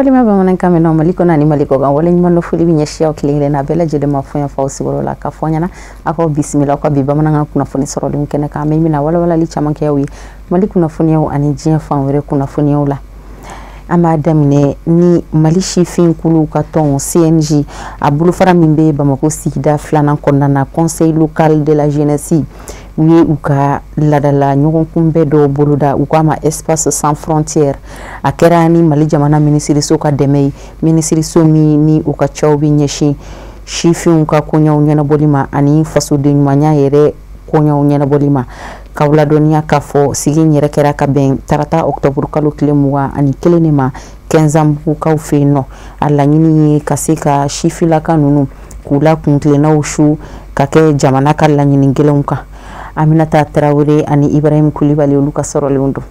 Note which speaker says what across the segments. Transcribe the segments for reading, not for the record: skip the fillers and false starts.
Speaker 1: Balima bamanankan mɛn Mali kɔnɔ ani Mali kɔkan, waleɲuman dɔ foli bɛ ɲɛsin aw kelen kelen na bɛɛ lajɛlen ma fɔ yan fɔ aw sigiyɔrɔ la, ka fɔ ɲɛna aw k'aw bisimila aw ka bi bamanankan kunnafoni sɔrɔlenw kɛnɛ kan. An bɛ bɛna walawalali caman kɛ aw ye Mali kunnafoniyaw ani diɲɛ fan wɛrɛ kunnafoniyaw la. An b'a daminɛ ni Mali sifin kuluw ka tɔn CNJ a bolofara min bɛ Bamakɔ sigida filanan kɔnɔna na, Conseil local de la jeunesse, u ye u ka ladala ɲɔgɔn kunbɛn dɔw boloda, u k'a ma Espace sans frontières. A kɛra ni Mali jamana minisiriso ka dɛmɛ ye, minisiriso min ni u ka caw bɛ ɲɛsin sifinw ka koɲɛw ɲɛnabɔli ma ani fasoden ɲumanya yɛrɛ koɲɛw ɲɛnabɔli ma. K'aw ladɔnniya k'a fɔ sigi in yɛrɛ kɛra ka bɛn tarata octobre kalo tile 21 de ma Kɛnzanbugukaw fɛ yen nɔ. A laɲini ye ka se ka sifilaka ninnu k'u la kuntilennaw su ka kɛ jamana ka laɲini gɛlɛnw kan. Aminata Tarawele ani Ibrahim Kulibali, olu ka sɔrɔlenw don.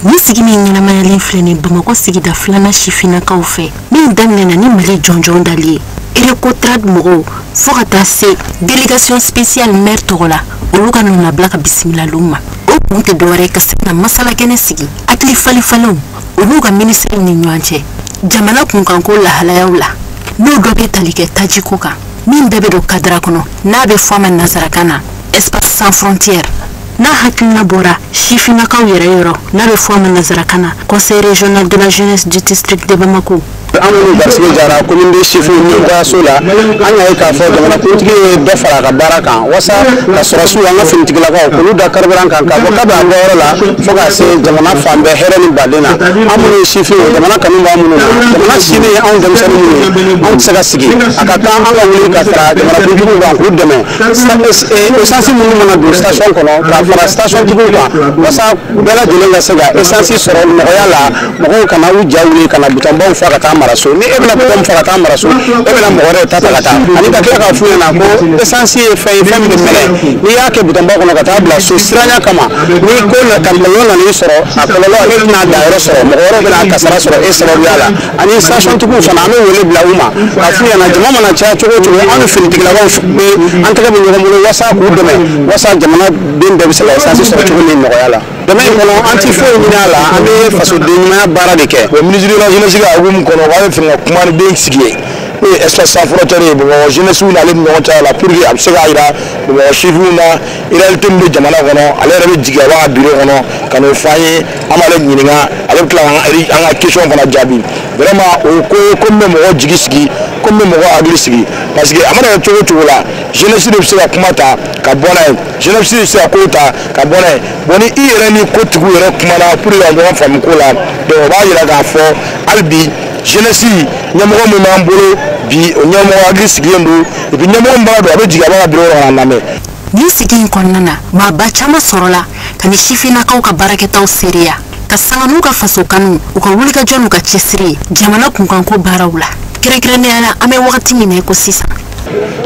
Speaker 2: Ni sigi min ɲɛnamayalen filɛ nin Bamakɔ sigida filanan sifinnakaw fɛ, min daminɛna ni Mali jɔnjɔn dali ye Recotrade mɔgɔw fo ka taa se délégation spéciale maire tɔgɔ la, olu ka nɔnabila ka bisimilaliw ma. O kun tɛ dɔwɛrɛ ka se ka masalakɛnɛ sigi hakili falifalenw olu ka minisiriw ni ɲɔgɔn cɛ jamana kunkanko lahalayaw la, n'o dɔ bɛ tali kɛ tajiko kan, min bɛɛ bɛ don kadara kɔnɔ n'a bɛ fɔ a ma nansarakan na Espace sans frontières, n'a hakilina bɔra sifinnakaw yɛrɛ yɔrɔ, n'a bɛ fɔ a ma nansarakan na Conseil régional de la jeunesse du district de Bamako.
Speaker 3: An minnu garisɛgɛ jara commune de sifinw ɲɛmɔgɔyaso la, an y'a ye k'a fɔ jamanakuntigi ye dɔ fara a ka baara kan walasa ka sɔrɔsiw, an ka finitigilakaw, k'olu da carburant kan, k'a bɔ kabi an bɔyɔrɔ la fo ka se jamana fan bɛɛ hɛrɛ ni baden na. An minnu ye sifinw, jamana kanu b'an minnu na, jamana sini ye anw denmisɛnnin minnu ye, anw tɛ se ka sigi. A ka kan an ka wuli ka fara jamanakuntigiw kan k'u dɛmɛ essence minnu mana don station kɔnɔ, ka fara station tigiw kan, walasa bɛɛ lajɛlen ka se ka essence sɔrɔ nɔgɔya la, mɔgɔw kana u ja wuli ka na bitɔnbaw fa ka taa mara so. Ni e bɛna bitɔn fa ka taa mara so, e bɛna mɔgɔ wɛrɛ ta ta ka taa, ani ka tila k'a f'u ɲɛna ko essence ye fɛn ye, fɛn min bɛ mɛnɛ. N'i y'a kɛ bitɔnba kɔnɔ ka taa bila so siranya kama, ni ko na ka kɔlɔlɔ nan'i sɔrɔ, a kɔlɔlɔ e tɛna dan yɔrɔ sɔrɔ, mɔgɔ wɛrɛw bɛna kasara sɔrɔ e sababuya la. Ani station tigiw fana, an bɛ wele bila u ma k'a f'u ɲɛna jama mana caya cogo o cogo, anw ni finitigilakaw bɛ an tɛgɛ bɛ ɲɔgɔn bolo walasa k'u dɛmɛ, walasa jamana den bɛɛ bɛ se ka essence sɔrɔ cogo min nɔgɔya la. Dɛmɛ in kɔnɔ, an ti foyi ɲini a la, an bɛ fasoden ɲumanya baara de kɛ.
Speaker 4: Bon, ministre de la jeunesse ka hukumu kɔnɔ, u b'a fɛ ka kuma ni den sigi ye, n'o ye Espace sans frontières ye, Bamakɔ jeunesse n'ale ni ɲɔgɔn cɛ la, pour que a bɛ se k'a jira Bamakɔ sifinw na réalité min bɛ jamana kɔnɔ. Ale yɛrɛ bɛ jigin a b'a ka bureau kɔnɔ ka n'o fɔ an ye, an b'ale ɲininka, ale bɛ tila k'an ka question fana jaabi. Vraiment, o ko ye ko min bɛ mɔgɔ jigi sigi, ko min bɛ mɔgɔ hakili sigi, parce que a mana kɛ cogo o cogo la, jeunesse de bɛ se ka kuma ta ka bɔ n'a ye, jeunesse de bɛ se ka ko ta ka bɔ n'a ye. Bon, ni i yɛrɛ ni kotigiw yɛrɛ kumana pour que ka ɲɔgɔn faamu ko la, donc o b'a jira k'a fɔ hali bi jeunesse ɲɛmɔgɔ min b'an bolo bi, o ɲɛmɔgɔ hakili sigilen don, et puis ɲɛmɔgɔ min b'a dɔn a bɛ jigin a b'a ka bureau kɔnɔ ka lamɛn.
Speaker 2: Nin sigi in kɔnɔna na, maaba caman sɔrɔla ka ni sifinnakaw ka baarakɛtaw seereya, ka sanga n'u ka faso kanu, u ka wulikajɔ n'u ka cɛsiri ye jamana kunkanko baaraw la, kɛrɛnkɛrɛnnenya la an bɛ wagati min na i ko sisan.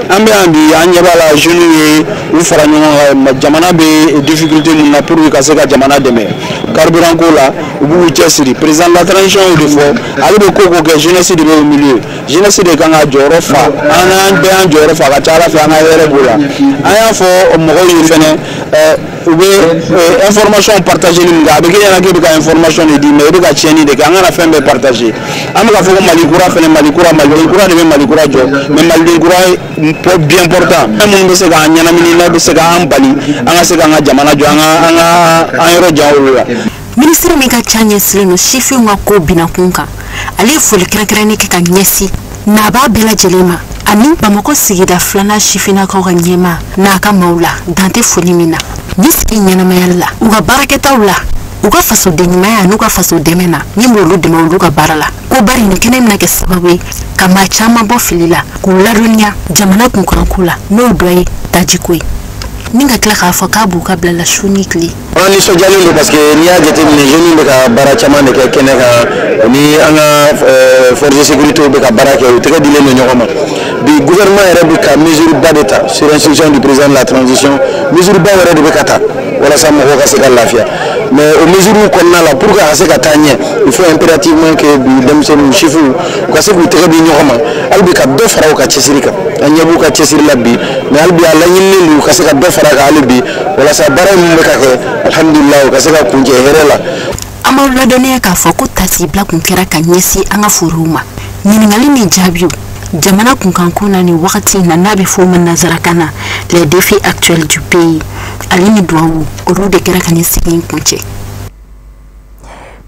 Speaker 3: An bɛ yan bi, an ɲɛ b'a la jeunes ye u fara ɲɔgɔn kan, jamana bɛ difficulté min na, pour que ka se ka jamana dɛmɛ carburant ko la, u b'u cɛsiri. Président de la transition y'o de fɔ, ale bɛ ko ko kɛ, jeunesse de bɛ au milieu, jeunesse de kan ka jɔyɔrɔ fa. An n'an bɛɛ y'an jɔyɔrɔ fa, a ka ca Ala fɛ an ka hɛrɛ b'o la. An y'a fɔ mɔgɔw ye fɛnɛ, u bɛ information partager min kɛ, a bɛ kɛ ɲɛna k'e bɛ ka information de di, mais i bɛ ka tiɲɛni de kɛ. An kana fɛn bɛɛ partager. An bɛ ka fɔ ko Mali kura fɛnɛ, Mali kura, Maliden kura de bɛ Mali kura jɔ, mais Maliden kura bien portant, fɛn minnu bɛ se k'an ɲɛnamini, n'a bɛ se k'an bali an ka se k'an ka jamana jɔ, an ka an yɔrɔ jan olu la.
Speaker 2: Minisiri min ka ca ɲɛsilen don sifinw ka ko binakun kan, ale ye foli kɛrɛnkɛrɛnnen kɛ ka ɲɛsin nabaa bɛɛ lajɛlen ma ani Bamakɔ sigida filanan sifinnakaw ka ɲɛmaa n'a ka maaw la, dan tɛ foli min na ni sigi ɲɛnamayali la, u ka baarakɛtaw la, u ka fasoden ɲumanya n'u ka faso dɛmɛ na min b'olu dɛmɛ olu ka baara la. Ko bari nin kɛnɛ bɛna kɛ sababu ye ka maa caman bɔ fili la, k'u ladɔnniya jamana kunkanko la, n'o dɔ ye tajiko ye, ni ka tila k'a fɔ k'a b'u ka bila la su ni tile.
Speaker 3: An nisɔndiyalen don, parce que n'i y'a jateminɛ, jeunes bɛ ka baara caman de kɛ kɛnɛ kan, ni an ka force de sécurité bɛ ka baara kɛ, u tɛgɛ dilen don ɲɔgɔn ma. Bi gouvernement yɛrɛ bɛ ka mesure ba de ta sur instruction du président de la transition, mesure ba yɛrɛ de bɛ ka ta walasa mɔgɔw ka se ka lafiya. Mais o mesure kɔnɔna la, pour que a ka se ka taa ɲɛ, il faut impérativement que bi denmisɛnninw, sifinw, u ka se k'u tɛgɛ di ɲɔgɔn ma hali bi ka dɔ fara u ka cɛsiri kan. An ɲɛ b'u ka cɛsiri la bi, mais hali bi a laɲininen don u ka se ka dɔ fara a kan hali bi, walasa baara min bɛ ka kɛ, alhamdulilayi, u ka se ka kuncɛ hɛrɛ la.
Speaker 2: An b'aw ladɔnniya k'a fɔ ko tasibila kun kɛra ka ɲɛsin an ka forow ma. Ɲininkali ni jaabiw jamana kunkanko na nin wagati in na, n'a bɛ fɔ o ma nanzarakan na les défis actuels du pays, ale ni duwawu, olu de kɛra ka nin sigi in kuncɛ.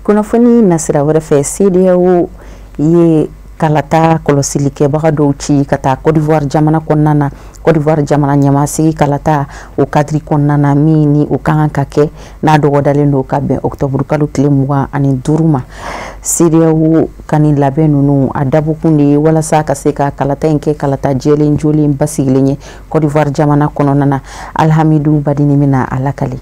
Speaker 1: Kunnafoni nasira wɛrɛ fɛ, CEDEAO ye kalata kɔlɔsilikɛbaga dɔw ci ka taa Côte d'Ivoire jamana kɔnɔna na. Côte d'Ivoire jamana ɲɛmasigi kalata, o cadre kɔnɔna na, min ni o ka kan ka kɛ, n'a dɔgɔdalen don ka bɛn octobre kalo tile 25 ma. CEDEAO ka nin labɛn ninnu, a dabɔkun de ye walasa ka se ka kalata in kɛ kalata jɛlen, jolen, basigilen ye Côte d'Ivoire jamana kɔnɔna na. Alhamidu Badini bɛna a lakale.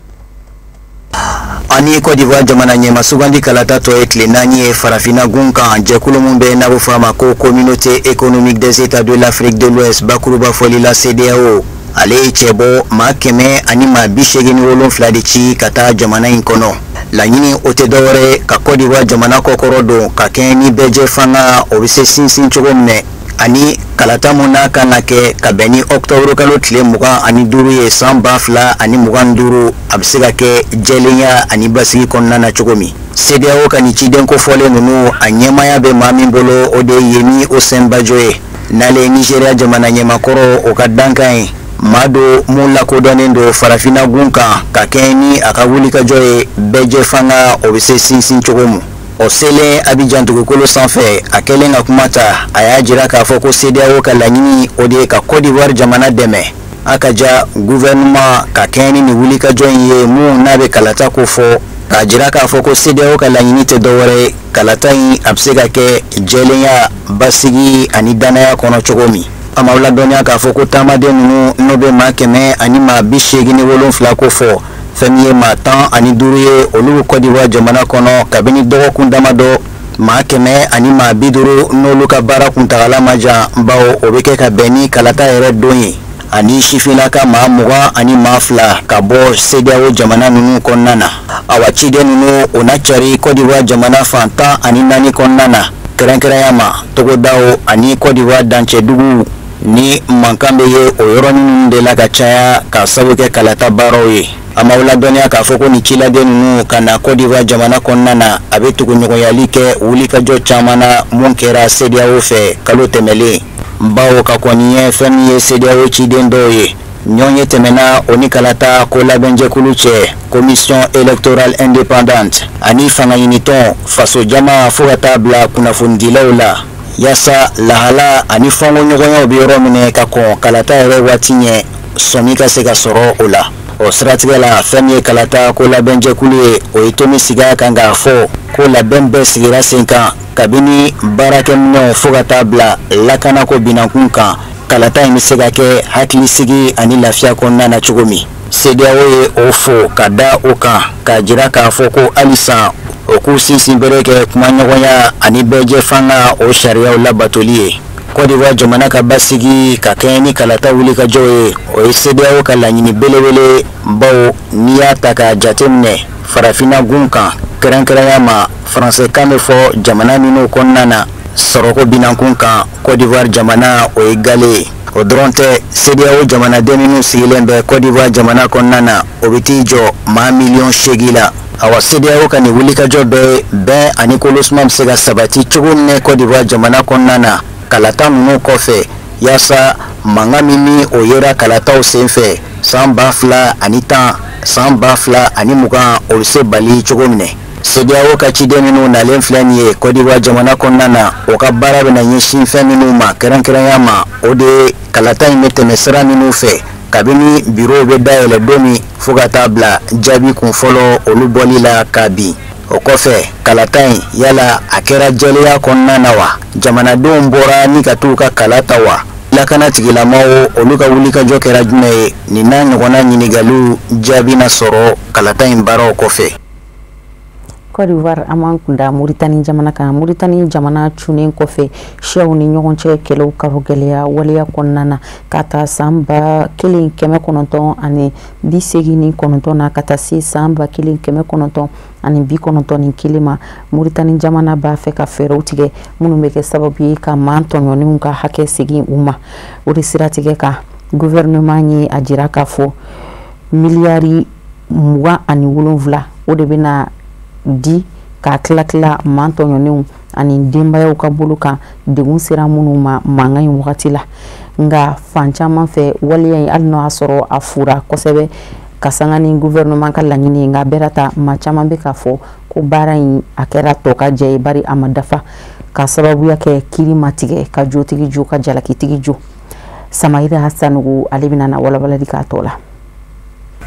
Speaker 5: Ani Côte d'Ivoire jamana ɲɛma sugandi kalata tɔ ye tile 4 ye, farafinna gun kan jɛkulu min bɛ, n'a bɛ fɔ a ma ko Communauté économique des États de l'Afrique de l'Ouest, bakuruba fɔli la CEDEAO, ale ye cɛbɔ maa 187 de ci ka taa jamana in kɔnɔ. Laɲini o tɛ dɔwɛrɛ ka Côte d'Ivoire jamana kɔkɔrɔ don ka kɛɲɛ ni bɛɛjɛ fanga o bɛ se sinsin cogo min, ani kalata mun n'a kan ka kɛ ka bɛn ni octobre kalo tile 25 ye san 2025, a bɛ se ka kɛ jɛlenya ani basigi kɔnɔna na cogo min. CEDEAO ka nin ciden kofɔlen ninnu, a ɲɛmaaya bɛ maa min bolo, o de ye Yemi Osinbajo ye, n'ale ye Nigéria jamana ɲɛmakɔrɔ o ka dankan ye. Maa do mun lakodɔnnen don farafinna gun kan ka kɛɲɛ ni a ka wulikajɔ ye bɛɛjɛ fanga o bɛ se sinsin cogo min. O selen Abidjan dugukolo sanfɛ, a kɛlen ka kuma ta, a y'a jira k'a fɔ ko CEDEAO ka laɲini o de ye ka Côte d'Ivoire jamana dɛmɛ a ka ja gouvernement ka kɛɲɛ ni nin wulikajɔ in ye mun n'a bɛ kalata ko fɔ, k'a jira k'a fɔ ko CEDEAO ka laɲini tɛ dɔwɛrɛ ye, kalata in a bɛ se ka kɛ jɛlenya, basigi ani danaya kɔnɔ cogo min. A m'aw ladɔnniya k'a fɔ ko taamaden ninnu, n'o bɛ maa 187 ko fɔ, fɛn min ye maa 15 ye, olu bɛ Côte d'Ivoire jamana kɔnɔ kabini dɔgɔkun damadɔ. Maa 150, n'olu ka baara kuntagala ma jan, bawo o bɛ kɛ ka bɛn ni kalata yɛrɛ don ye, ani sifinnaka maa 22 ka bɔ CEDEAO jamana ninnu kɔnɔna na. Awa, ciden ninnu o na cari Côte d'Ivoire jamana fan 14 kɔnɔna na, kɛrɛnkɛrɛnya ma togodaw ani Côte d'Ivoire dancɛduguw ni mankan bɛ ye o yɔrɔnin ninnu de la ka caya ka sababu kɛ kalata baaraw ye. A m'aw ladɔnniya k'a fɔ ko nin ciladen ninnu ka na Côte d'Ivoire jamana kɔnɔna na, a bɛ tuguɲɔgɔnyali kɛ wulikajɔ caman na mun kɛra CEDEAO fɛ kalo tɛmɛlen, bawo ka kɔni ye fɛn min ye CEDEAO ciden dɔw ye, ɲɔgɔn ye tɛmɛna o ni kalata ko labɛnjɛkulu cɛ, Commission électorale indépendante, ani fangaɲinitɔn, fasojama, fo ka taa bila kunnafonidilaw la, yaasa lahala ani fɔnkɔɲɔgɔnyaw bɛ yɔrɔ minɛ ka kɔn kalata yɛrɛ waati ɲɛ, sɔmi ka se ka sɔrɔ o la. O siratigɛ la, fɛn min ye kalata ko labɛnjɛkulu ye, o ye tomi sigi a kan k'a fɔ ko labɛn bɛɛ sigira sen kan, kabini baarakɛminɛnw fo ka taa bila lakanako binankun kan, kalata in bɛ se ka kɛ hakilisigi ani lafiya kɔnɔna na cogo min. CEDEAO ye o fo ka da o kan, k'a jira k'a fɔ ko halisa o k'u sinsin bere kɛ kumaɲɔgɔnya ani bɛɛjɛ fanga o sariyaw labatoli ye. Côte d'Ivoire jamana ka basigi ka kɛɲɛ ni kalata wulikajɔ ye, o ye CEDEAO ka laɲini belebele, bawo n'i y'a ta k'a jateminɛ farafinna gun kan, kɛrɛnkɛrɛnya ma faransɛkan bɛ fɔ jamana minnu kɔnɔna na, sɔrɔko binankun kan, Côte d'Ivoire jamana o ye gale ye. O dɔrɔn tɛ, CEDEAO jamanaden minnu sigilen bɛ Côte d'Ivoire jamana kɔnɔna na, o bɛ t'i jɔ maa miliyɔn 8 la. Awa, CEDEAO ka nin wulikajɔ bɛɛ ye bɛn ani kolosuma bɛ se ka sabati cogo min Côte d'Ivoire jamana kɔnɔna na kalata ninnu kɔfɛ, yaasa mankan min ni o yera kalataw senfɛ san 2010, san 2020, o bɛ se bali cogo min. CEDEAO ka ciden minnu nalen filɛ nin ye Côte d'Ivoire jamana kɔnɔna na, o ka baara bɛna ɲɛsin fɛn minnu ma kɛrɛnkɛrɛnya ma, o de ye kalata in bɛ tɛmɛ sira minnu fɛ, kabini biro bɛ dayɛlɛ don min fo ka taa bila jaabi kun fɔlɔ olu bɔli la ka bin. O kɔfɛ, kalata in, yala a kɛra jɛlenya kɔnɔna na wa? Jamanadenw bɔra ni ka t'u ka kala ta wa? Lakana tigilamaw, olu ka wulikajɔ kɛra jumɛn ye? Nin n'a ɲɔgɔnna ɲininkaliw jaabi na sɔrɔ kalata in baaraw kɔfɛ.
Speaker 1: Côte d'Ivoire, an b'an kunda Mauritanie jamana kan. Mauritanie jamana cunnen kɔfɛ siyaw ni ɲɔgɔn cɛ kɛlɛw karo gɛlɛya waleya kɔnɔna na, ka taa san 1989 na ka taa se san 1991 ma, Mauritanie jamana b'a fɛ ka fɛɛrɛw tigɛ minnu bɛ kɛ sababu ye ka maa tɔɲɔnenw ka hakɛ segin u ma. O de siratigɛ kan, gouvernement ye a jira k'a fɔ miliyari 27, o de bɛna di. K'a tila tila maa tɔɲɔnenw ani denbayaw ka bolo kan, degun sera minnu ma mankan in wagati la. Nka fan caman fɛ, waleya in, hali n'o y'a sɔrɔ a fura kosɛbɛ ka sanga ni gouvernement ka laɲini ye, nka bɛɛ ta maa caman bɛ k'a fɔ ko baara in a kɛra tɔ ka jɛ ye, bari a ma dafa, ka sababuya kɛ kiiri ma tigɛ ka jotigi jo, ka jalakitigi jo. Samayira Sanogo, ale bɛna na walawalali k'a tɔ la.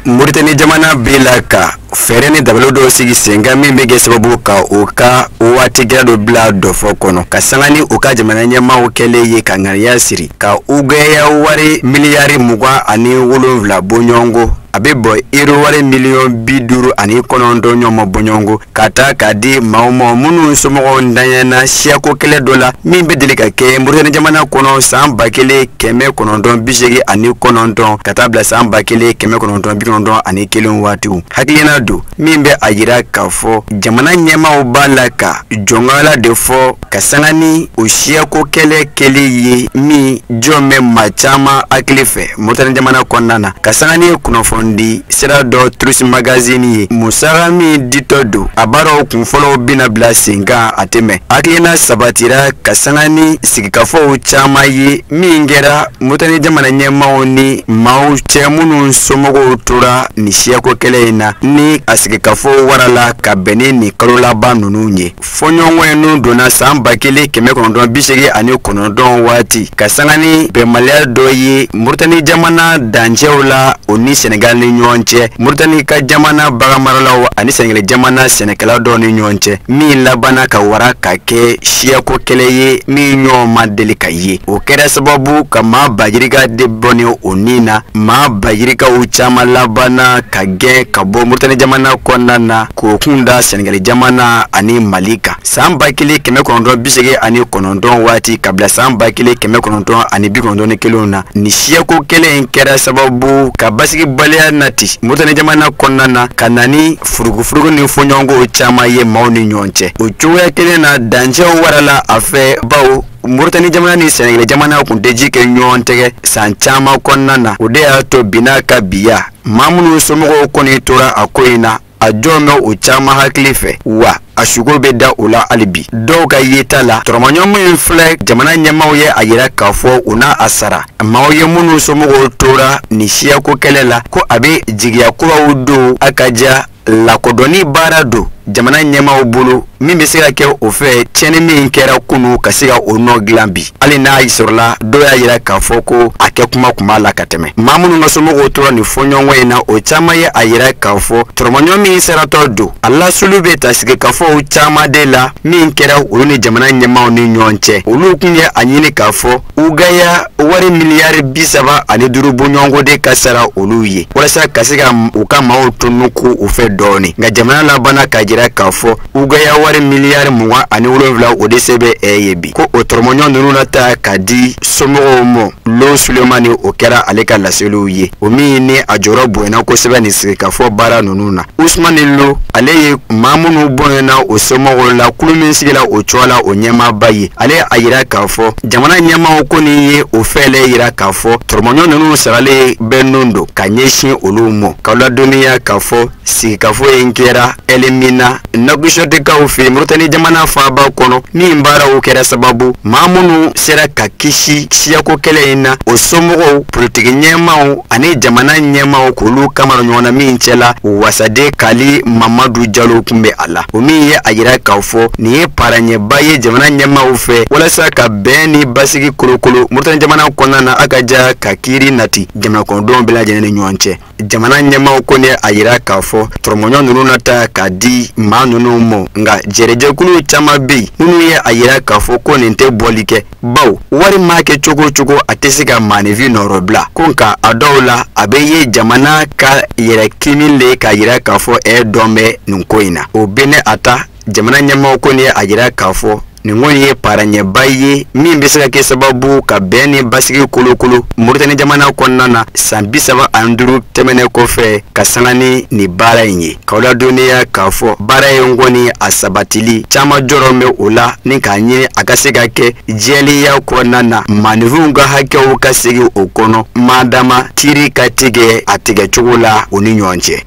Speaker 6: Moritani jamana bɛ la ka fɛɛrɛ ni dabali dɔw sigi sen kan min bɛ kɛ sababu ka o ka waati gɛlɛn dɔ bila dɔfɔ kɔnɔ, ka sanga ni u ka jamana ɲɛmaaw kɛlen ye ka ŋaniya siri ka ugɛya wari miliyari 27 bɔɲɔgɔnko, a bɛ bɔ euro wari miliyɔn 59 ɲɔgɔn ma bɔɲɔgɔnko, ka taa k'a di maaw ma minnu somɔgɔw ntanyana siyako kɛlɛ dɔ la min bɛ deli ka kɛ Moritani jamana kɔnɔ san 1989 ka taa bila san 1991 waatiw. Hakilina don min bɛ a jira k'a fɔ jamana ɲɛmaaw b'a la ka jɔnkala de fɔ ka sanga ni o siyako kɛlɛ kɛli ye min jɔn bɛ maa caman hakili fɛ Moritani jamana kɔnɔna na. Ka sanga ni kunnafoni sira dɔ Tourist Magazine ye, musaka min ditɔ don a baaraw kunfɔlɔw bɛna bila sen kan, a tɛ mɛn. Hakilina sabatira ka sanga ni sigikafɔw caman ye min kɛra Moritani jamana ɲɛmaaw ni maaw cɛ minnu somɔgɔw tora nin siyako kɛlɛ in na, ni a sigikafɔ warala ka bɛn ni nin kalo laban ninnu ye. Fɔɲɔgɔnkɔ in nun donna san 1989 waati, ka sanga ni bɛnbaliya dɔ ye Moritani jamana dancɛw la, o ni Senegal ni ɲɔgɔn cɛ, Moritani ka jamana baganmaralaw ani Senegal jamana sɛnɛkɛla dɔw ni ɲɔgɔn cɛ, min labanna ka wara ka kɛ siyako kɛlɛ ye min ɲɔgɔn ma deli ka ye. O kɛra sababu ka maa bajirika de bɔnɛ o nin na, maa bajirikaw caman labanna ka gɛn ka bɔ Moritani jamana kɔnɔna na k'o kun da Senegal jamana ani Mali kan san 1989 waati ka bila san 1991 na. Nin siyako kɛlɛ in kɛra sababu ka basigibaliya nati Moritani jamana kɔnɔna na, ka na ni furugufurugu ni fɔɲɔgɔnkɔw caman ye maaw ni ɲɔgɔn cɛ. O cogoya kelen na, dancɛw warala a fɛ, bawo Moritani jamana ni Senegal jamana kun tɛ ji kɛ ɲɔgɔn tɛgɛ san caman kɔnɔna na. O de y'a to binna ka biya maa minnu somɔgɔw kɔni tora a ko in na, a jɔn bɛ o caman hakili fɛ, wa a sugo bɛ da o la hali bi dɔw ka yeta la. Tɔrɔmɔɲɔgɔn min filɛ, jamana ɲɛmaaw ye a yira k'a fɔ u n'a a sara maaw ye minnu somɔgɔw tora nin siyako kɛlɛ la, ko a bɛ jigiya kuraw don a ka ja lakodɔnni baara don jamana ɲɛmaaw bolo min bɛ se ka kɛ o fɛ tiɲɛni min kɛra kunu ka se ka o nɔ dilan bi, hali n'a sɔrɔla dɔw y'a yira k'a fɔ ko a kɛ kuma kun b'a la ka tɛmɛ. Maa minnu ka somɔgɔw tora nin fɔɲɔgɔnkɔ in na, o caman ye a yira k'a fɔ tɔrɔmɔɲɔgɔn min saratɔ don, a lasulu bɛ ta sigikafɔw caman de la min kɛra olu ni jamana ɲɛmaaw ni ɲɔgɔn cɛ. Olu kun ye a ɲini k'a fɔ ugaya wari miliyari 35 bɔɲɔgɔnko de ka sara olu ye walasa ka se ka u ka maaw tunu ko u fɛ dɔɔni. Nka jamana labanna k'a jira k'a fɔ ugaya wari miliyari 27, o de se bɛ ɛ ye bi, ko o tɔrɔmɔɲɔgɔn ninnu na ta ka di somɔgɔw ma. Lo Sulemani, o kɛra ale ka laseliw ye, o min ni a jɔyɔrɔ bonyana kosɛbɛ nin sigikafɔ baara ninnu na. Usumani Lo, ale ye maa minnu bɔnna o somɔgɔw la kulu min sigila o cogoya la, o ɲɛmaaba ye. Ale a yira k'a fɔ jamana ɲɛmaaw kɔni ye o fɛɛlɛ yira k'a fɔ tɔrɔmɔɲɔgɔn ninnu saralen bɛ nun don ka ɲɛsin olu ma. K'aw ladɔnniya k'a fɔ sigikafɔ in kɛra Ɛlimina, Nouakchottkaw fɛ, Mauritanie jamana faaba kɔnɔ, min baaraw kɛra sababu maa minnu sera ka kisi siyako kɛlɛ in na, o somɔgɔw, politiki ɲɛmaaw ani jamana ɲɛmaaw, k'olu kamara ɲɔgɔn na min cɛla wasaden Kali Mamadu Jalo tun bɛ a la, o min ye a yira k'a fɔ nin ye paraɲɛba ye jamana ɲɛmaaw fɛ walasa ka bɛn ni basigi kolokolo Mauritanie jamana kɔnɔna na, a ka ja ka kiiri nati jamana kɔnɔdenw bɛɛ lajɛlen ni ɲɔgɔn cɛ. Jamana ɲɛmaaw ko ne a yira k'a fɔ tɔrɔmɔɲɔgɔn ninnu na ta k'a di maa ninnu ma. Nka jɛrɛjɛkulu caman bɛ yen minnu ye a yira k'a fɔ ko nin tɛ bɔli kɛ, bawo wari maa kɛ cogo o cogo, a tɛ se ka maaninfin nɔrɔ bila ko. Nka a dɔw la, a bɛ ye jamana ka yɛrɛ kini le k'a yira k'a fɔ ɛ dɔn bɛ nin ko in na. O bɛ ne a ta jamana ɲɛmaaw ko ne a yira k'a fɔ nin ko in ye paraɲɛba ye min bɛ se ka kɛ sababu ka bɛn ni basigi kolokolo Moritani jamana kɔnɔna na san 35 tɛmɛnen kɔfɛ, ka sanga ni nin baara in ye. K'aw ladɔnniya k'a fɔ baara in kɔni a sabatili caman jɔrɔ bɛ o la, ni k'a ɲini a ka se ka kɛ jɛlenya kɔnɔna na, maaninfinw ka hakɛw ka segin o kɔnɔ, madama kiiri ka tigɛ a tigɛcogo la o ni ɲɔgɔn cɛ.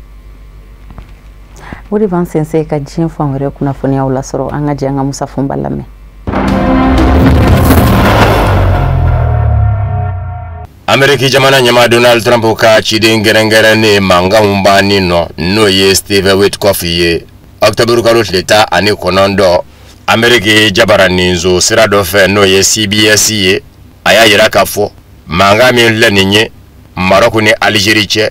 Speaker 1: O de b'an sɛnsɛn ka diɲɛ fan wɛrɛ kunnafoniyaw lasɔrɔ. An ka jɛ an ka Musa Fɔnba lamɛn.
Speaker 7: Ameriki jamana ɲɛmaa Donald Trump ka ciden kɛrɛnkɛrɛnnen mankanw banni nɔ, n'o ye Steve Witkoff ye, octobre kalo tile 19, Ameriki jabaraninso sira dɔ fɛ, n'o ye CBS ye, a y'a yira k'a fɔ mankan min filɛ nin ye Maroc ni Algérie cɛ,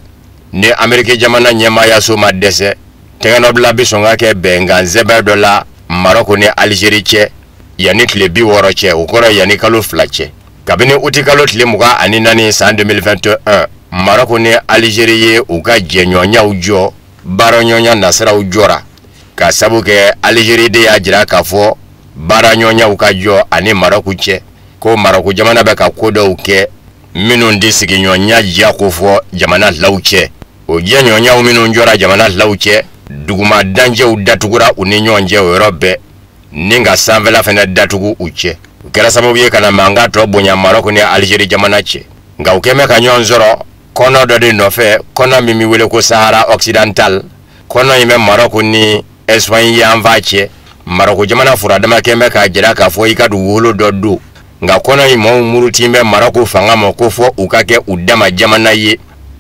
Speaker 7: ni Ameriki jamana ɲɛmaayaso ma dɛsɛ, tɛgɛnɔbila bɛ sɔn ka kɛ bɛnkan sɛbɛn dɔ la Maroc ni Algérie cɛ yanni tile 60 cɛ, o kɔrɔ yanni kalo 2 cɛ. Kabini uti kalo tile 24 san 2021, Maroc ni Algérie ye u ka jɛɲɔgɔnyaw jɔ, baaraɲɔgɔnya nasiraw jɔra, ka sabu kɛ Algérie de y'a jira k'a fɔ baaraɲɔgɔnyaw ka jɔ ani Maroc cɛ, ko Maroc jamana bɛ ka ko dɔw kɛ minnu tɛ sigiɲɔgɔnya diya ko fɔ jamana filaw cɛ. O jɛɲɔgɔnyaw minnu jɔra jamana filaw cɛ, duguma dancɛw datugura u ni ɲɔgɔn cɛ o yɔrɔ bɛɛ, ni ka sanfɛla fɛnɛ datugu u cɛ. O kɛra sababu ye ka na mankan tɔ bonya Maroc ni Algérie jamana cɛ. Nka u kɛn bɛ ka ɲɔgɔn sɔrɔ kɔnɔ dɔ de nɔfɛ, kɔnɔ min bɛ wele ko Sahara Occidental. Kɔnɔ in bɛ Maroc ni Espagne yanfan cɛ. Maroc jamana furadama kɛn bɛ k'a jira k'a fɔ i ka dugukolo dɔ don. Nka kɔnɔ in maaw muruti bɛ Maroc fanga ma ko fɔ u ka kɛ u dama jamana ye.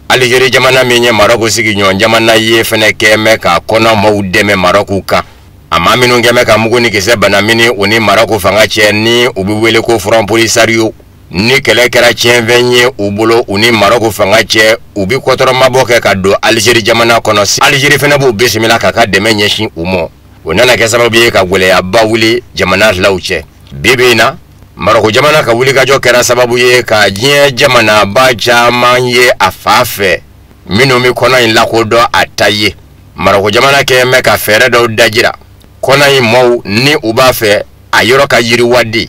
Speaker 7: Algérie jamana min ye Maroc sigiɲɔgɔn jamana ye fɛnɛ kɛn bɛ ka kɔnɔ maaw dɛmɛ Maroc kan. A maa minnu kɛn bɛ ka mugu ni kisɛ banamini u ni Maroc fanga cɛ, ni u bɛ wele ko Front Polisario, ni kɛlɛ kɛra tiɲɛfɛn ye u bolo u ni Maroc fanga cɛ, u bɛ kɔtɔrɔmabɔ kɛ ka don Algérie jamana kɔnɔ. Algérie fɛnɛ b'u bisimila k'a ka dɛmɛ ɲɛsin u ma. O nana kɛ sababu ye ka gɛlɛyaba wuli jamana filaw cɛ. Bi bi in na, Maroc jamana ka wulikajɔ kɛra sababu ye ka diɲɛ jamanaba caman ye a fa fɛ minnu bɛ kɔnɔ in lakodɔn a ta ye. Maroc jamana kɛn bɛ ka fɛɛrɛ dɔw dajira kɔnɔ in maaw ni u b'a fɛ a yɔrɔ ka yiriwa de.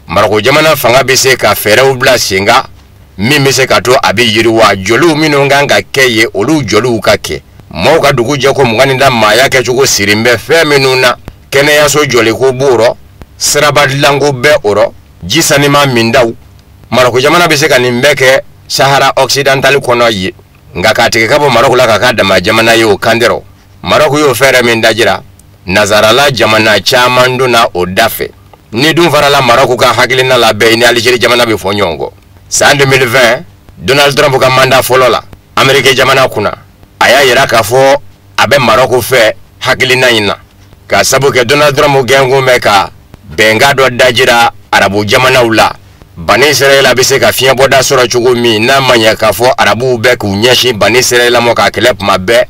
Speaker 7: Maroc jamana fanga bɛ se ka fɛɛrɛw bila sen kan min bɛ se ka to a bɛ yiriwa. Joliw minnu kan ka kɛ ye, olu joliw ka kɛ. Maaw ka dugu jɛ ko 20 da maaya kɛcogo sirin bɛ fɛn minnu na, kɛnɛyaso jɔliko b'o rɔ, siraba dilanko bɛ o rɔ, ji sanima mindaw. Maroc jamana bɛ se ka nin bɛɛ kɛ Sahara Occidental kɔnɔ ye. Nka k'a tigɛ ka bɔ Maroc la k'a k'a dama jamana ye, o kan dɛrɛ. Maroc y'o fɛɛrɛ min dajira, nazarala jamana caman donna o da fɛ. Ni dun farala Maroc ka hakilina la bɛɛ ni Algérie jamana bɛ fɔ ɲɔgɔn kɔ. San 2020, Donald Trump ka mandat fɔlɔ la Ameriki jamana kunna, a y'a yira k'a fɔ a bɛ Maroc fɛ hakilina in na, ka sabu kɛ Donald Trump gɛnkun bɛ ka bɛnkan dɔ dajira arabu jamanaw la. Bani Israɛla bɛ se ka fiɲɛbɔda sɔrɔ cogo min, n'a ma ɲɛ k'a fɔ arabuw bɛ k'u ɲɛsin Bani Israɛla ma k'a kɛlɛ kuma bɛɛ.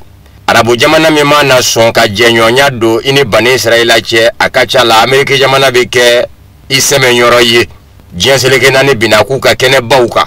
Speaker 7: Arabu jamana min mana sɔn ka jɛɲɔgɔnya don i ni Bani Israɛla cɛ, a ka ca la Ameriki jamana bɛ kɛ i sɛmɛyɔrɔ ye. Diɲɛ seleke naani binna k'u ka kɛnɛbaw kan.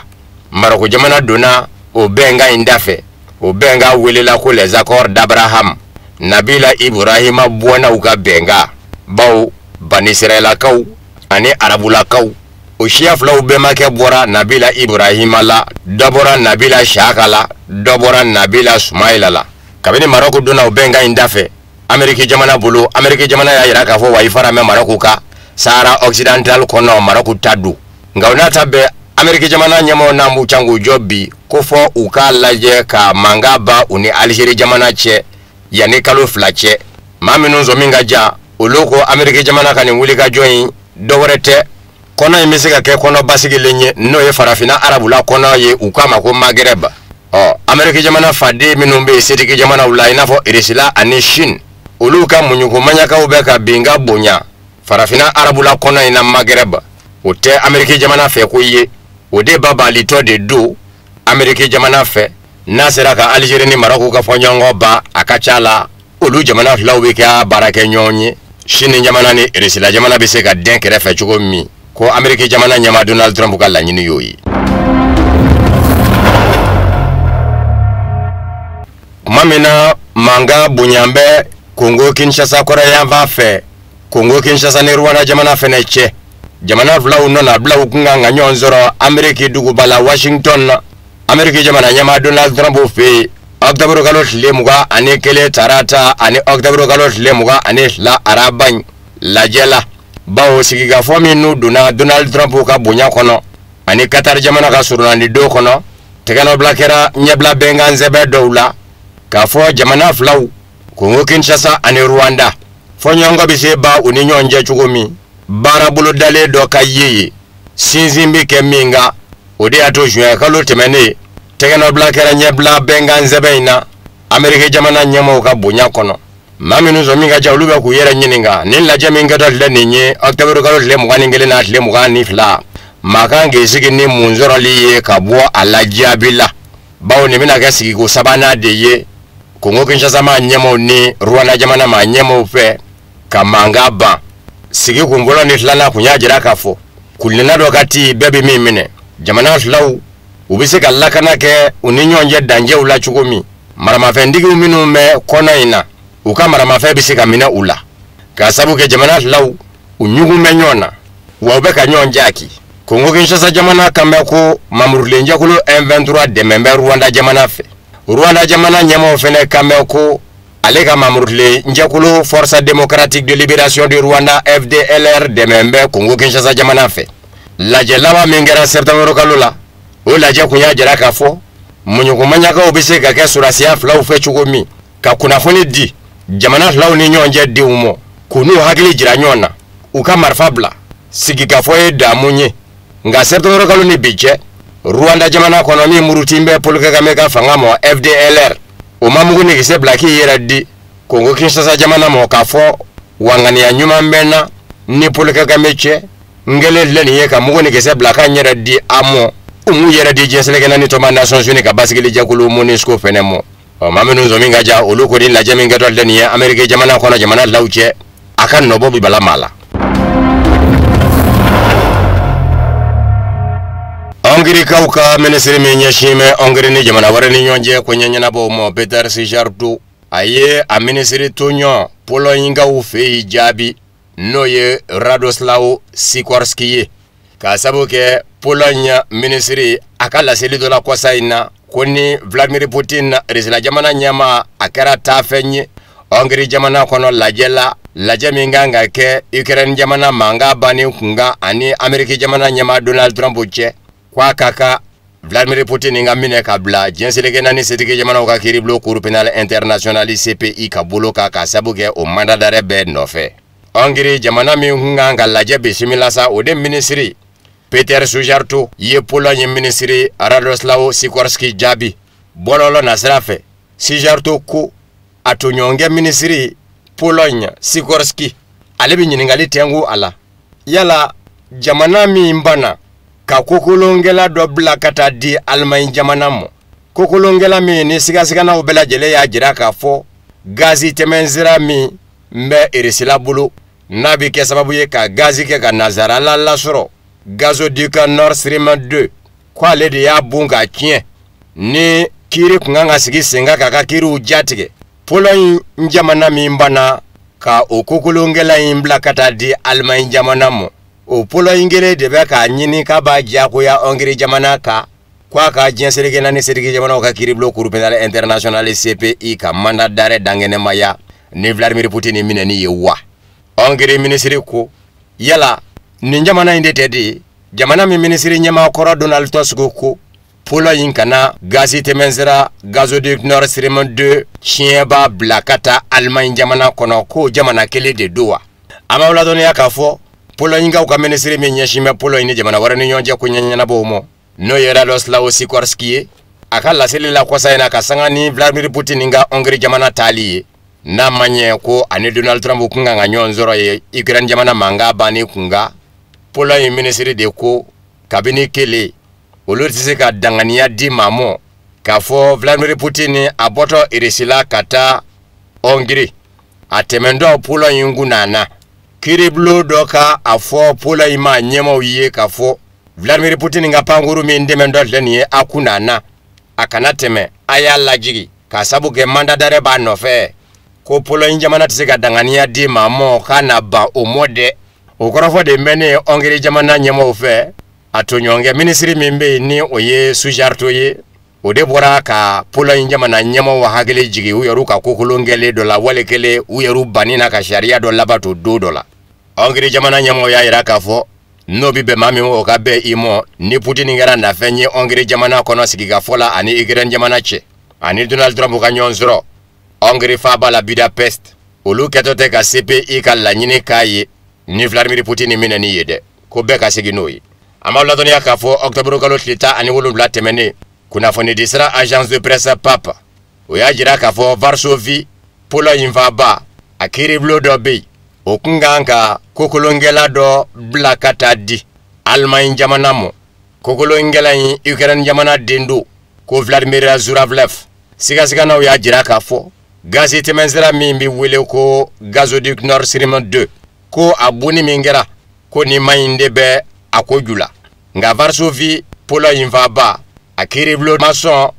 Speaker 7: Maroc jamana donna o bɛnkan in da fɛ. O bɛnkan welela ko les accords d'Abraham. Nabila Ibrahima bɔnnaw ka bɛnkan, bawo Bani Israɛlakaw ani arabulakaw, o siya filaw bɛnbakɛ bɔra Nabila Ibrahima la, dɔ bɔra Nabila Siaka la, dɔ bɔra Nabila Sumayila la. Kabini Maroc donna o bɛnkan in da fɛ Ameriki jamana bolo, Ameriki jamana y'a yira k'a fɔ wa i fara mɛ Maroc kan Sahara Occidental kɔnɔ, Maroc ta don. Nka o n'a ta bɛɛ, Ameriki jamana ɲɛmaaw n'an b'u can k'u jɔ bi ko fɔ u k'a lajɛ ka mankan ban u ni Algérie jamana cɛ yanni kalo 2 cɛ. Maa minnu sɔn min ka jan, olu ko Ameriki jamana ka nin wulikajɔ in dɔwɛrɛ tɛ, kɔnɔ in bɛ se ka kɛ kɔnɔ basigilen ye, n'o ye farafinna arabula kɔnɔ ye, u k'a ma ko Maghreb. Ɔ, Ameriki jamana faden minnu bɛ yen setigi jamanaw la, i n'a fɔ Irisila ani Chine, olu ka muɲuko maɲakaw bɛ ka bin ka bonya farafinna arabula kɔnɔ in na Maghreb. O tɛ Ameriki jamana fɛ ko ye, o de babalitɔ de don Ameriki jamana fɛ. N'a sera ka Algérie ni Maroc ka fɔɲɔgɔnkɔ ban, a ka ca la olu jamana filaw bɛ kɛ baarakɛ ɲɔgɔn ye. Chine jamana ni Irisila jamana bɛ se ka den kɛrɛfɛ cogo min, ko Ameriki jamana ɲɛmaa Donald Trump ka laɲini y'o ye. Tuma min na mankan bonya bɛ Congo Kinshasa kɔrɔyanfan fɛ, Congo Kinshasa ni Rwanda jamana fɛnɛ cɛ, jamana filaw nana bila u kun kan ka ɲɔgɔn sɔrɔ Ameriki duguba la Washington na. Ameriki jamana ɲɛmaa Donald Trump fɛ yen, octobre kalo tile 21 tarata ani octobre kalo tile 22 araba in lajɛ la, bawo sigikafɔ min n'u donna Donald Trump ka bonya kɔnɔ ani Qatar jamana ka surunani don kɔnɔ, tɛgɛnɔbila kɛra ɲɛbila bɛnkan sɛbɛn dɔw la k'a fɔ jamana filaw Kongo Kinshasa ani Rwanda fɔɲɔgɔnkɔ bɛ se ba u ni ɲɔgɔn cɛ cogo min baara bolodalen dɔ ka ye sinsin bɛ kɛ min kan o de y'a to juin kalo tɛmɛnen tɛgɛnɔbila kɛra ɲɛbila bɛnkan sɛbɛn in na Ameriki jamana ɲɛmaaw ka bonya kɔnɔ maa minnu sɔn min ka ca olu bɛ k'u yɛrɛ ɲininka nin lajɛ min kɛtɔ filɛ nin ye octobre kalo tile 21 n'a tile 22 maa kan k'i sigi ni mun sɔrɔli ye ka bɔ a la jaabi la bawo nin bɛna kɛ sigiko sabanan de ye Kongo Kinshasa maa ɲɛmaaw ni Rwanda jamana maa ɲɛmaaw fɛ ka mankan ban sigi kun fɔlɔ ni filanan kun y'a jira k'a fɔ kulenna dɔ ka ti bɛɛ bɛ min minɛ jamana filaw u bɛ se ka lakana kɛ u ni ɲɔgɔn cɛ dancɛw la cogo min maramafɛntigiw minnu bɛ kɔnɔ in na u ka maramafɛn bɛ se ka minɛ u la k'a sabu kɛ jamana filaw u ɲugun bɛ ɲɔgɔn na wa u bɛ ka ɲɔgɔn jaaki Kongo Kinshasa jamana kan bɛ ko mamurulenjɛkulu M23 dɛmɛ bɛ Rwanda jamana fɛ Rwanda jamana ɲɛmaaw fɛnɛ kan bɛ ko ale ka mamurulenjɛkulu Force démocratique de libération du Rwanda FDLR dɛmɛ bɛ Kongo Kinshasa jamana fɛ lajɛ laban min kɛra septembre kalo la o lajɛ kun y'a jira k'a fɔ muɲukumaɲakaw bɛ se ka kɛ sɔrɔdasiya filaw fɛ cogo min ka kunnafoni di jamana filaw ni ɲɔgɔn cɛ denw ma k'u n'u hakili jira ɲɔgɔn na u ka marifa bila sigikafɔ ye damu ye nka septembre kalo ni bi cɛ Rwanda jamana kɔnɔ min muruti bɛ Paul Kagame ka fanga ma FDLR o ma mugu ni kisɛ bila k'i yɛrɛ di Kongo Kinshasa jamana ma k'a fɔ wanganiya ɲuman bɛ n na ni Paul Kagame cɛ n kɛlen filɛ nin ye ka mugu ni kisɛ bila k'an yɛrɛ di a ma u m'u yɛrɛ di diɲɛ seleke naani tɔnba Nations Unies ka basigili jɛkulu MONUSCO fɛnɛ ma ɔ maa minnu sɔn min ka ca olu kɔni lajɛ min kɛtɔ filɛ nin ye Ameriki jamana kɔnɔ jamana filaw cɛ a ka nɔbɔ bi bala maa la. Hɔngirikaw ka minisiri min ɲɛsin bɛ Hɔngiri ni jamana wɛrɛ ni ɲɔgɔn cɛ ko ɲɛɲɛnabɔw ma Peter Szijjártó a ye a minisiri toɲɔgɔn Polɔɲikaw fɛ yen jaabi n'o ye Radoslaw Sikorski ye k'a sabu kɛ Pologne minisiri a ka laseli dɔ la kɔsa in na ko ni Vladimir Poutine Russie jamana ɲɛmaa a kɛra taafɛn ye Hɔngiri jamana kɔnɔ lajɛ la lajɛ min kan ka kɛ Ukraine jamana mankan banni kunkan ani Ameriki jamana ɲɛmaa Donald Trump cɛ k'a ka kan Vladimir Poutine ka minɛ ka bila diɲɛ seleke naani setigi jamanaw ka kiiribulon Cour pénale internationale CPI ka bolo kan k'a sabu kɛ o mandat d'arrêt bɛɛ nɔfɛ. Hɔngiri jamana min kun kan ka lajɛ bisimila sa o de minisiri Peter Szijjártó ye Pologne minisiri Radoslaw Sikorski jaabi bɔlɔlɔ nasira fɛ. Szijjártó ko a tɔɲɔgɔnkɛ minisiri Pologne Sikorski ale bɛ ɲininkali tɛnku a la yala jamana min banna ka kokolonkɛla dɔ bila ka taa di Alimaɲi jamana ma kokolonkɛla min ni sigasiganaw bɛɛ lajɛlen y'a jira k'a fɔ gazi tɛmɛnsira min bɛ Irisila bolo n'a bɛ kɛ sababu ye ka gazi kɛ ka nansarala lasɔrɔ gazoduc Nord Stream 2 ko ale de y'a bon k'a tiɲɛ ni kiiri kun kan ka sigi sen kan k'a ka kiiriw jatigɛ Pologne jamana min banna ka o kokolonkɛla in bila ka taa di Alimaɲi jamana ma o Pologne kelen de bɛ k'a ɲini k'a b'a diyagoya Hɔngiri jamana kan k'a ka diɲɛ seleke naani setigi jamanaw ka kiiribulon Cour pénale internationale CPI ka mandat d'arrêt dankɛnɛmaya ni Vladimir Poutine minɛni ye wa. Hɔngiri minisiri ko yala nin jamana in de tɛ de jamana min minisiri ɲɛmaa kɔrɔ Donald Tusk ko Pologne kana gazi tɛmɛnsira gazoduc Nord Stream 2 tiɲɛba bila ka taa Alimaɲi jamana kɔnɔ k'o jamana kelen de don wa. An b'aw ladɔnniya k'a fɔ Polɔɲikaw ka minisiri min ɲɛsin bɛ Pologne ni jamana wɛrɛ ni ɲɔgɔn cɛ ko ɲɛɲɛnabɔw ma n'o ye Radoslaw Sikorski ye a ka laseli la kɔsa in na ka sanga ni Vladimir Poutine ka Hɔngiri jamana taali ye n'a ma ɲɛ ko ani Donald Trump kun kan ka ɲɔgɔn sɔrɔ ye Ukraine jamana mankan banni kunkan Pologne minisiri de ko kabini kelen olu tɛ se ka danganiya di maa ma k'a fɔ Vladimir Poutine a bɔtɔ Irisi la ka taa Hɔngiri a tɛmɛntɔ Pologne kun nana kiiribulon dɔ ka a fɔ Pologne maa ɲɛmaaw ye k'a fɔ Vladimir Poutine ka pankuru min dɛmɛntɔ filɛ nin ye a kun nana a kana tɛmɛ a y'a lajigi k'a sabu kɛ mandat d'arrêt b'a nɔfɛ ko Pologne jamana tɛ se ka danganiya di maa ma k'a na ban o mɔ dɛ. O kɔrɔfɔ de bɛ ne Hɔngiri jamana ɲɛmaaw fɛ a tɔɲɔgɔnkɛ minisiri min bɛ yen ni o ye Szijjártó ye o de bɔra ka Pologne jamana ɲɛmaaw hakili jigin u yɛrɛ ka kokolon kɛlen dɔ la wali kelen u yɛrɛ banni na ka sariya dɔ labato don dɔ la. Hɔngiri jamana ɲɛmaaw y'a jira k'a fɔ n'o bɛ bɛn maa min ma o ka bɛn i ma ni Poutine kɛra nafɛn ye Hɔngiri jamana kɔnɔ sigikafɔ la ani Ukraine jamana cɛ ani Donald Trump ka ɲɔgɔn sɔrɔ Hongrie faaba la Budapest, olu kɛtɔ tɛ ka CPI ka laɲini k'a ye ni Vladimir Poutine minɛni ye dɛ, ko bɛɛ ka segin n'o ye. An b'aw ladɔnniya k'a fɔ octobre kalo tile 17 tɛmɛnen, kunnafonidi sira agence de presse PAP, o y'a jira k'a fɔ Varsovie, Pologne faaba, a kiiribulon dɔ bɛ yen, o kun kan ka kokolonkɛla dɔ bila ka taa di Allemagne jamana ma. Kokolonkɛla in Ukraine jamana den don, ko Vladimir Zuravlev. Sigasiganaw y'a jira k'a fɔ gazi tɛmɛnsira min bɛ wele ko gazoduc Nord Stream 2, ko a bonni min kɛra, ko nin ma in de bɛ a ko ju la. Nka Varsovie, Pologne faaba, a kiiribulon ma sɔn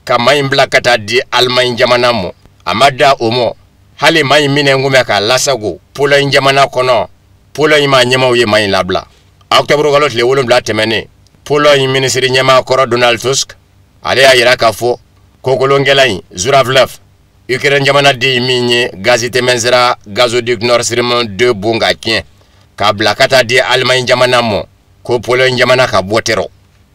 Speaker 7: ka maa in bila ka taa di Allemagne jamana ma. A ma da o ma, hali maa in minɛ kun bɛ k'a lasago Pologne jamana kɔnɔ, Pologne maa ɲɛmaaw ye maa in labila. Octobre kalo tile 7 tɛmɛnen, Pologne minisiri ɲɛmaa kɔrɔ Donald Tusk, ale y'a jira k'a fɔ kokolonkɛla in Zuravlev, Ukraine jamana den min ye gazi tɛmɛnsira gazoduc Nord Stream 2 bon ka tiɲɛ k'a bila ka taa di Allemagne jamana ma, ko Pologne jamana ka bɔ tɛrɔ.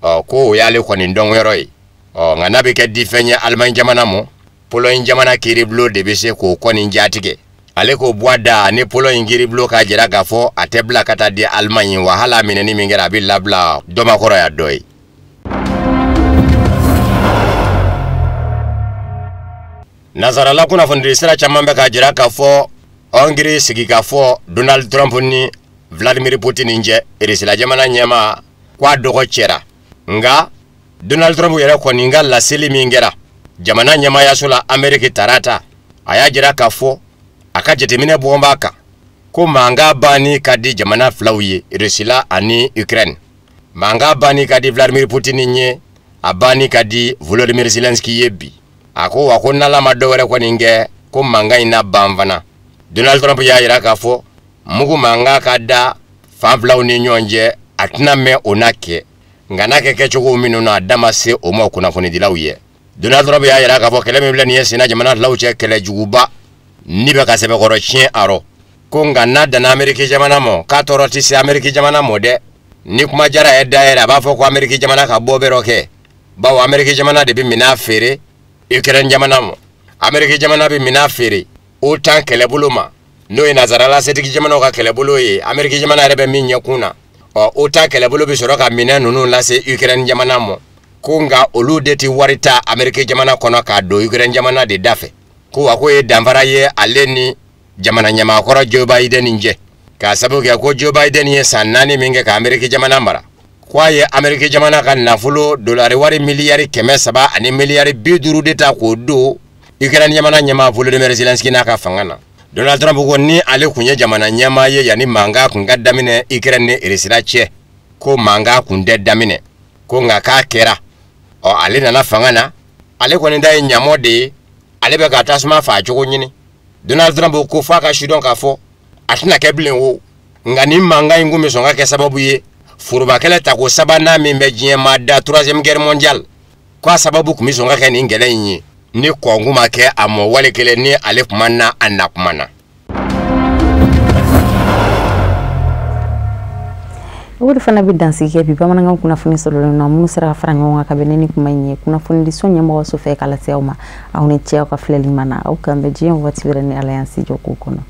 Speaker 7: Ɔ, ko o y'ale kɔni dɔnyɔrɔ ye. Ɔ, nka n'a bɛ kɛ difɛn ye Allemagne jamana ma, Pologne jamana kiiribulon de bɛ se k'o kɔni jatigɛ. Ale k'o bɔ a da ni Pologne kiiribulon k'a jira k'a fɔ a tɛ bila ka taa di Allemagne, wa hali a minɛni min kɛra, a bɛ labila dɔmakɔrɔ ya dɔ ye. Nazarala kunnafonidi sira caman bɛ k'a jira k'a fɔ Hongrie sigikafɔ Donald Trump ni Vladimir Poutine cɛ, Irisila jamana ɲɛmaa, k'a dɔgɔ cɛra. Nka Donald Trump yɛrɛ kɔni ka laseli min kɛra jamana ɲɛmaayaso la Amérique tarata, a y'a jira k'a fɔ a ka jateminɛ bɔn b'a kan ko mankan banni ka di jamana filaw ye, Irisila ani Ukraine. Mankan banni ka di Vladimir Poutine ye, a banni ka di Volodymyr Zelensky ye bi. A ko wa ko n'Ala ma dɔ wɛrɛ kɔni kɛ, ko mankan in na ban fana. Donald Trump y'a jira k'a fɔ mugu mankan ka da fan filaw ni ɲɔgɔn cɛ, a tɛna mɛn o na kɛ, nka n'a kɛ kɛcogo minnu na, a da ma se o ma kunnafonidilaw ye. Donald Trump y'a jira k'a fɔ kɛlɛ min filɛ nin ye senna jamana filaw cɛ, kɛlɛ juguba ni bɛ ka sɛbɛkɔrɔ tiɲɛ a rɔ, ko nka n'a danna Amérique jamana ma, k'a tɔɔrɔ tɛ se Amérique jamana ma dɛ. Ni kuma jara yɛ da yɛrɛ, a b'a fɔ ko Amérique jamana ka bɔ bɛrɛ kɛ, bawo Amérique jamana de bɛ minɛn feere Ukraine jamana ma. Amérique jamana bɛ minɛn feere OTAN kɛlɛbolo ma, n'o ye nazarala setigi jamanaw ka kɛlɛbolo ye, Amérique jamana yɛrɛ bɛ min ɲɛkun na. Ɔ, OTAN kɛlɛbolo bɛ sɔrɔ ka minɛn ninnu lase Ukraine jamana ma, ko nka olu de tɛ wari ta Amérique jamana kɔnɔ k'a don Ukraine jamana de da fɛ. Ko wa k'o ye danfara ye ale ni jamana ɲɛmaakɔrɔ Joe Biden cɛ, k'a sababu kɛ ko Joe Biden ye san 4 min kɛ ka Amérique jamana mara, ko a ye Amérique jamana ka nafolo dolari wari miliyari 300 ani miliyari 50 de ta k'o don Ukraine jamana ɲɛmaa Volodymyr Zelensky n'a ka fanga na. Donald Trump ko ni ale kun ye jamana ɲɛmaa ye yanni mankan kun ka daminɛ Ukraine ni Irisila cɛ, ko mankan kun tɛ daminɛ, ko nka k'a kɛra. Ɔ, ale nana fanga na, ale kɔni ta ye ɲamɔ de ye, ale bɛ ka tasuma faa cogo ɲini. Donald Trump ko f'a ka sidɔn k'a fɔ a tɛna kɛ bilen o, nka nin mankan in kun bɛ sɔn ka kɛ sababu ye forobakɛlɛ tako sabanan min bɛ diɲɛ maa da, troisième guerre mondiale, k'a sababu kun bɛ sɔn ka kɛ nin kɛlɛ in ye, ni kɔnku ma kɛ a mɔ wale kelen ni ale kuma na a na kuma na.
Speaker 1: O de fana bɛ dansigi kɛ bi bamanankan kunnafoni sɔrɔlen na, minnu sera ka fara ɲɔgɔn kan ka bɛn ni kuma in ye kunnafonidiso ɲɛmɔgɔso fɛ k'a lase aw ma. Aw ni ce aw ka filɛli ma na, aw kan bɛn diɲɛ waati wɛrɛ ni Ala y'an si jɔ k'o kɔnɔ.